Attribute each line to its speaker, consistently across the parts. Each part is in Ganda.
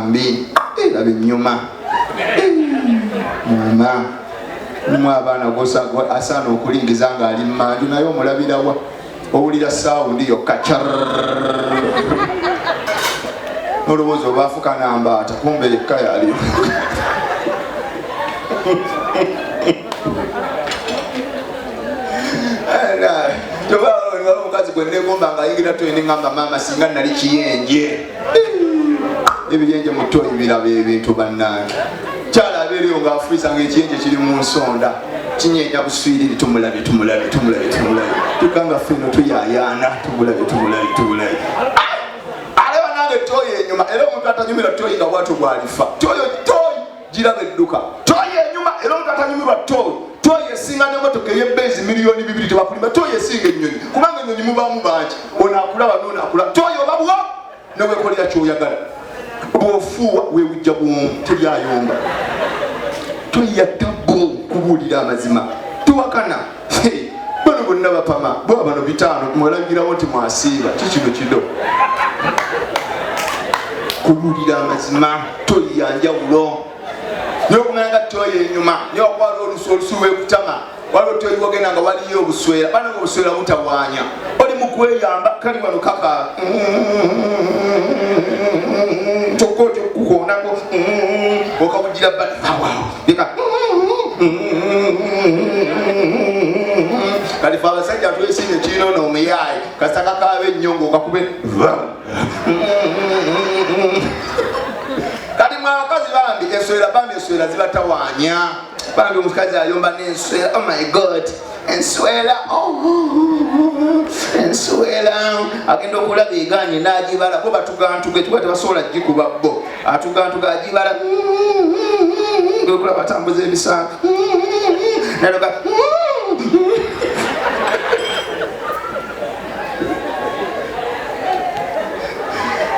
Speaker 1: Bambi laba ennyuma mama mumu abaana asaana okulingiza ng'ali mmanju naye omulabirawa owulira saawundi yokka nolowooza oba afuka nambaata kumbe yekka yali omukazi gwe negomba nga ayingira toyi nengamba maama singa nali kiyenje ebiyenje mu toyi biraba ebintu bannange kyala abeereyo ng'afuisa ng'ekiyenje kiri mu nsonda kinyenya buswiriri tumulabe tumulabe tumulabe tumulabe tuka nga ffe no tuyayaana tumulabe tumulabe tumulabe alaba nange toyi enyuma era omuntu atanyumira toyi nga bwatyo bwalifa toyo toyi giraba edduka toyi enyuma era omuntu atanyumirwa toyi toyi esinga nemotoka eyebbeezi 2,000,000 tebakulima toyi esinga ennyonyi kubanga ennyonyi mubaamu bangi ono akulaba nono akulaba toyi oba bwo newekolera kyoyagala bwofuuwa wewujja bwomu teryayomba toyi yatabbu kubuulira amazima tuwakana bano bonna bapama bwa bano bitaano mwelagirawo nti mwasiiba kikino kido kubuulira amazima toyi yanjawulo naye okumanya nga toyi enyuma naye wakwala olusu olusu lwekutama waliwo toyi wogenda nga waliyo obuswera bana nga obuswera butawanya oli mukweyamba kali wano kaka kyokka otyo kukoonako okawugira beka kati fe abasajja twesinye kirina ono omuyaayi kasita kakaaba ennyo ngaokakube kati mwe abakazi bambi enswera bambi enswera zibatawanya bambi omukazi ayomba n'enswera oh my god enswera oh, enswera agenda okulaba eganye n'agibala bo batugantuga ekiba tebasobola gikuba bo atugantuga agibala okulaba atambuza emisango naloga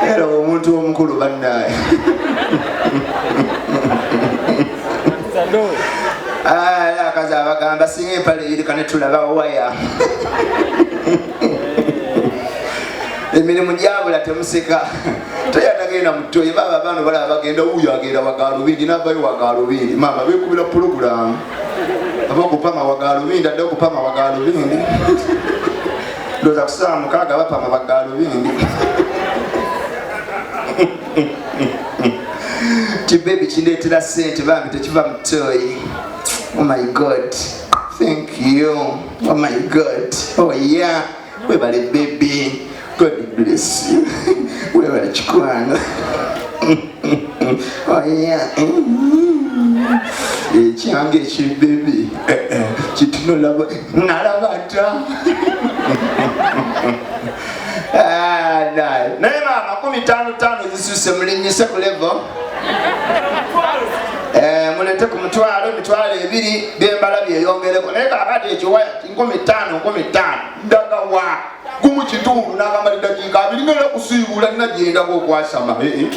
Speaker 1: era omuntu omukulu bannaye akazi abagamba singa empale eyirika netulaba waya emirimu gyabula temuseka teyatagenda mutoyi baba bano balaba bagenda wuyo agenda wagalubindi navayo wagalubindi maama bekubira pulogulaamu ava okupama wagalubindi adde okupama wagalubindi ndoza kusaawa mukaaga bapama bagalubindi kibebi kindeetera sente bambi tekiva mu toyi oh my god thank you oh my god oh yeah webale baby god bless you webale kikwano oh yeah ekyange ekibebi kitunolaba nalaba ta ah, naye maama kumi tano tano zisuse mulinyise ku levo eh, mulete ku mutwalo emitwalo ebiri byembala byeyongereko naye kakati ekyo 5,000 5,000 ndaga wa gumu kitundu nagamba dakiika abiri ngenda kusiibula nina gyendaga okwasama eh, eh.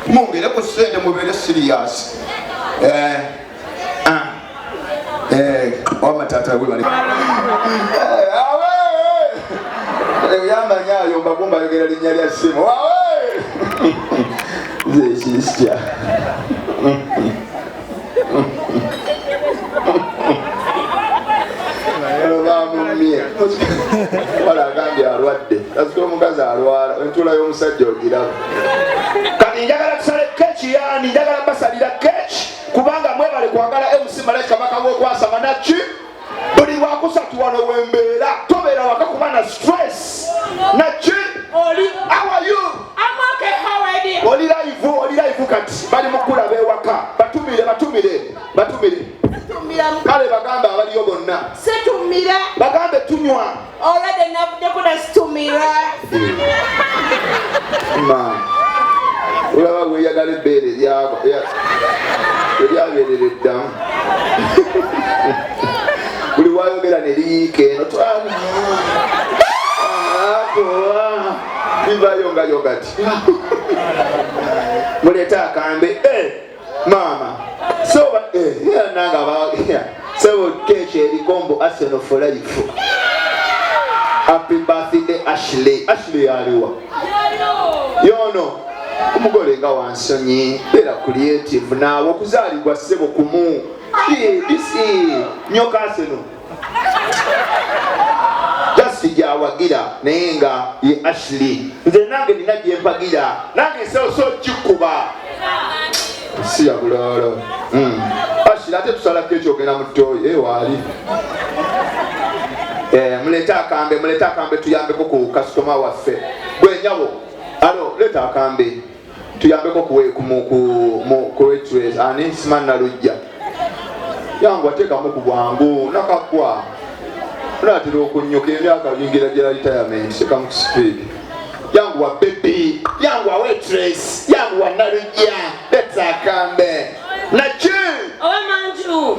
Speaker 1: mwongere ku ssente mubeere siriyasi eh, ah, wama taata webale yamanya ayomba kumba ayogera linnya lya ssimu nze ekisya bamumye wala agambye alwadde kasita omukazi alwala entuula y'omusajja ogiraba kati njagala tusale keki yani njagala basalira keki kubanga mwebale kwagala mc malaika kabaka wokwasama naki buli lwakusatu wano wembeera tobeera waka kuba na stress naki how are you oli live oli live kati bali mukulaba ewaka batumire batumire batumire kale bagambe abaliyo bonna
Speaker 2: situmira
Speaker 1: bagambe tunywa
Speaker 2: already navuddeko nasitumira
Speaker 1: ma olaba weyagala ebbeere eryabeerera eddamu buli wayogera ne liyiika eno bivayo nga yogati muleete akambe eh, maama soba eh, nanga sebo keeki eriko mbu arsenal for life happy birthday ashley ashley aliwa yono Omugole nga wansonyi, beera creative naawe, okuzaalibwa ssebo kumu. Bisi nyoka Arsenal just gyawagira naye nga ye Ashley, nze nange nina gyempagira, nange nsoose okikuba si ya buloolo. Ashley, ate tusalako ekyogenda mu ttooyi ewaali. Muleete akambe, muleete akambe tuyambeko ku kasitoma waffe. Gwe nyabo, alo, leeta akambe tuyambeko ku waitress ani Siman Nalujja. Yangu, ateekamu ku bwangu nakagwa naatera okunyuka emyaka yingira gya retirement, tekamu ku speed. Yangu wa baby, yangu wa waitress, yangu wa Nalujja, leeta akambe naki.
Speaker 2: Owemanju.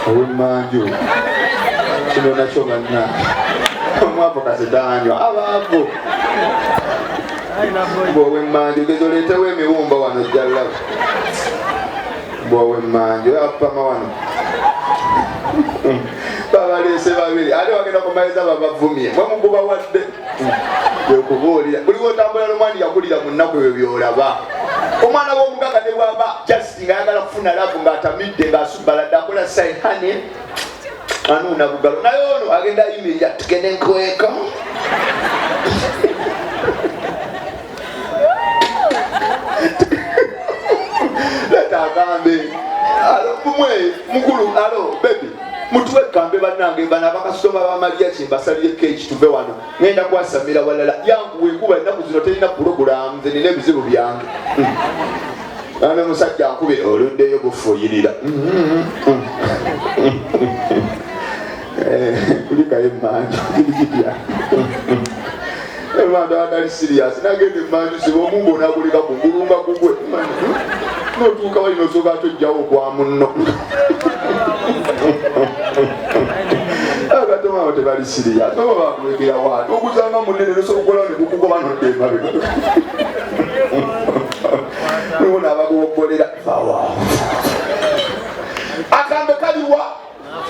Speaker 1: Owemanju kino nakyo banna omwavu kasitanywa abaavu bwowemmanju geza oleetewo emiwumba wano jjallaba bwowemmanju apama wano babaleese babiri ate bagenda kumaliza babavumye mwemugubawadde ekubuulira buli wotambula n'omwana yakulira mu nnaku ebyo byolaba omwana w'omugaga ne bwaba just ng'ayagala kufuna love, ng'atamidde, ng'asubbaladde, akola say honey, anuuna bugalo, naye ono agenda ayimirira tugende nkweka. Leta agambe, alo mwe mukulu, alo baby, mutuwe kambe. Bannange bano abakasitoma bamaliya kyembasalire keeki tuve wano, ngenda kwasamira walala. Yanguwa, enkuba ennaku zino terina pulogulaamu, nze nina ebizibu byange. Ane musajja nkubira oluddeyo gufuuyirira kulikayo emanju kiri kitya emanju agatali serious nagenda emanju siba omungu onaguleka kungulu nga gugwe notuuka wali nosooka ate ojjawo ogwa munno. Akatomabo tebali serious oba bakulekera waani oguzanga munene nosobola okukola negukugoba nodda emabega niwona abakuwoggolera vawaawo. Akambe kaliwa?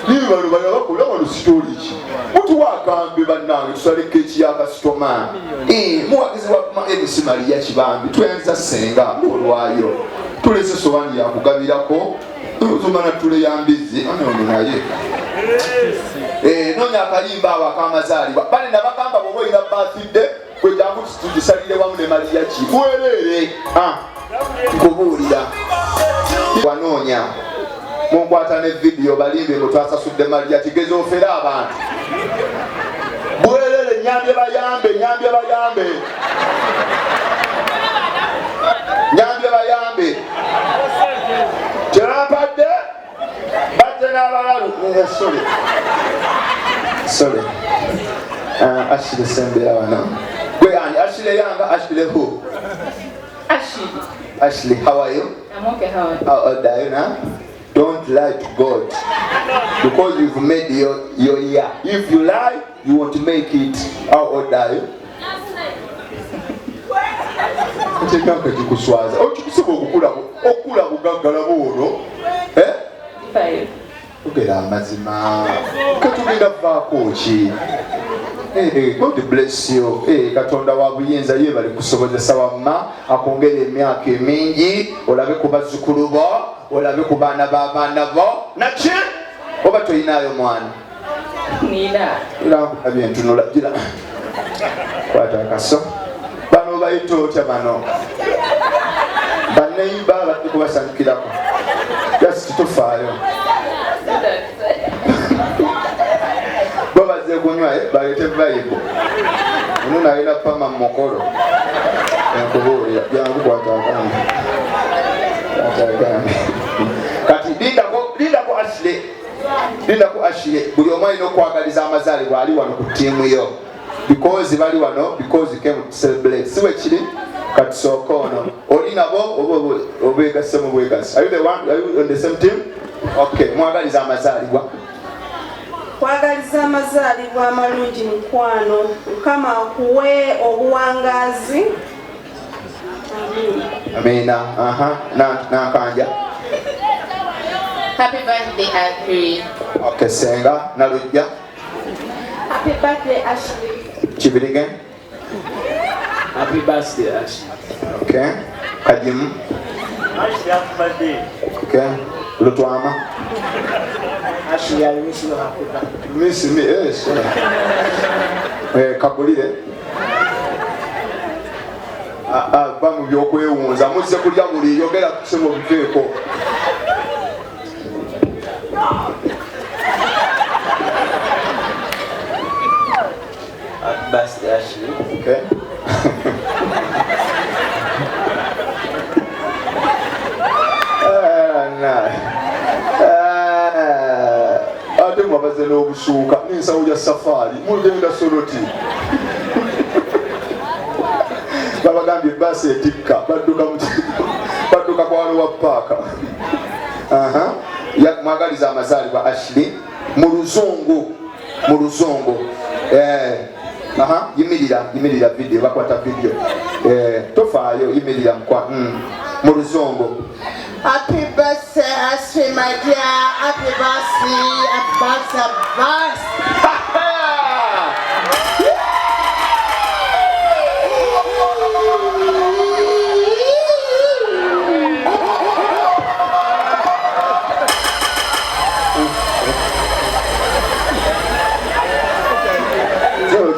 Speaker 1: Niwe bano bano bakola wano sitori ki? Mutuwa akambe bannange tusale keeki ya kasitoma. Muwagizi wa MC Maria Kibambi tweyanza ssenga olwayo tulese sowaani yakugabirako zomana tule ya mbizzi ono naye. Noonya akayimba awo akamazaalibwa. Bane nabagamba bwoba olina birthday gwe jangu tugisalire wamu ne Maria ki bwereere. Nkubuulira wanoonya munkwata ne vidiyo balimbe mbu twasasudde Maria kigeza ofere abantu bwerere. Nyambye bayambe, nyambye bayambe, nyambye bayambe, tebampadde bajje n'abalalu. Sorry, sorry. Ashley, sembera wano. Gwe ani? Ashley yanga, Ashley who?
Speaker 2: Ashley.
Speaker 1: Ashley, how are you?
Speaker 2: I'm okay, how are you?
Speaker 1: How old are you now? Don't lie to God because you've made your year. If you lie, you won't make it. How old are you? Ekyemyaka gikuswaza okikusobola okukula okukula bugaggala bwono, eh?
Speaker 2: 5.
Speaker 1: Ogera amazima katugenda vaako ki? God bless you. Katonda wa buyinza yeebale kusobozesa wamma akwongera emyaka emingi olabe ku bazzukulu bo, olabe ku baana b'abaana bo naki oba toyinaayo mwana.
Speaker 2: Nina.
Speaker 1: Era nkulabye entunula gira kwata akaso. Bano bayita otya? Bano baneiba badde kubasanyukirako, just tufaayo bo bazze kunywa, baleete vibe. Ono nalina pama mu mukolo enkubuulira jangu kwata akambe, kwata akambe. Kati lindako, lindako Ashley, lindako Ashley. Buli omu alina okwagaliza amazaalibwa ali wano ku ttiimu yo because bali wano because you came to celebrate, si bwe kiri? Kati sooka ono oli nabo oba obegasse mu bwegasi? Are you the one? Are you on the same team? Okay, mwagaliza amazaalibwa.
Speaker 2: Kwagaliza amazaalibwa amalungi mukwano, Mukama akuwe obuwangaazi. Amiina.
Speaker 1: Amiina. Aha, nankanja.
Speaker 3: Happy birthday, Ashley.
Speaker 1: Okay, senga Nalujja.
Speaker 2: Happy birthday, Ashley.
Speaker 1: Kibirige.
Speaker 3: Happy birthday, Ash.
Speaker 1: Okay. Kajimu.
Speaker 4: Ashley, happy birthday.
Speaker 1: Okay. Lutwama.
Speaker 3: Ashley, I wish you happy birthday.
Speaker 1: Miss me, yes. Kagulire. Ba mu byokwewunza muzze kulya buli yogera kusema obiveeko.
Speaker 3: Happy birthday, Ashley.
Speaker 1: Okay. Ate mwabaze n'obusuuka n'ensawo ya safaari mugenda soloti. Babagambye baasi etikka badduka kwalo wa paaka. Mwagaliza amazaalibwa Ashley mu luzungu, mu luzungu. Yimirira video, bakwata video. Tofaayo, yimirira mu luzungu.
Speaker 5: Happy birthday, Ashley, my dear. Happy birthday, happy birthday, birthday.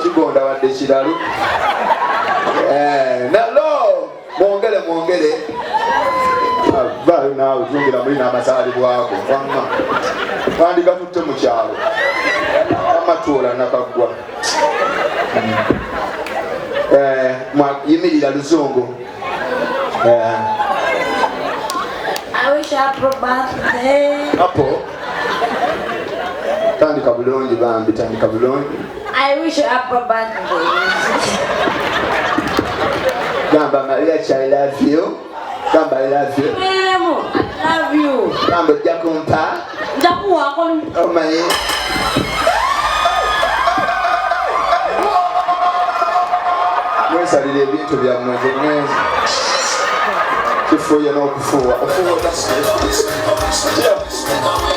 Speaker 1: Kigonda wadde kiralu. Nalo mwongere mwongere. Vaayo naawe zungira muli n'amazaalibwako. Wamma wandigatutte mu kyalo. Amatuula nakaggwa. Yimirira luzungu.
Speaker 6: I wish happy birthday.
Speaker 1: Apo. Tandika bulungi bambi, tandika bulungi.
Speaker 6: I wish you happy birthday.
Speaker 1: Gamba Maria, I love you. Gamba I love you.
Speaker 6: I love you.
Speaker 1: Gamba ojja kumpa.
Speaker 6: Nja kuwaako.
Speaker 1: Omanyi. Mwesalira ebintu byammwe nze mwenzi. Kifuuye n'okufuuwa. Ofuuwa.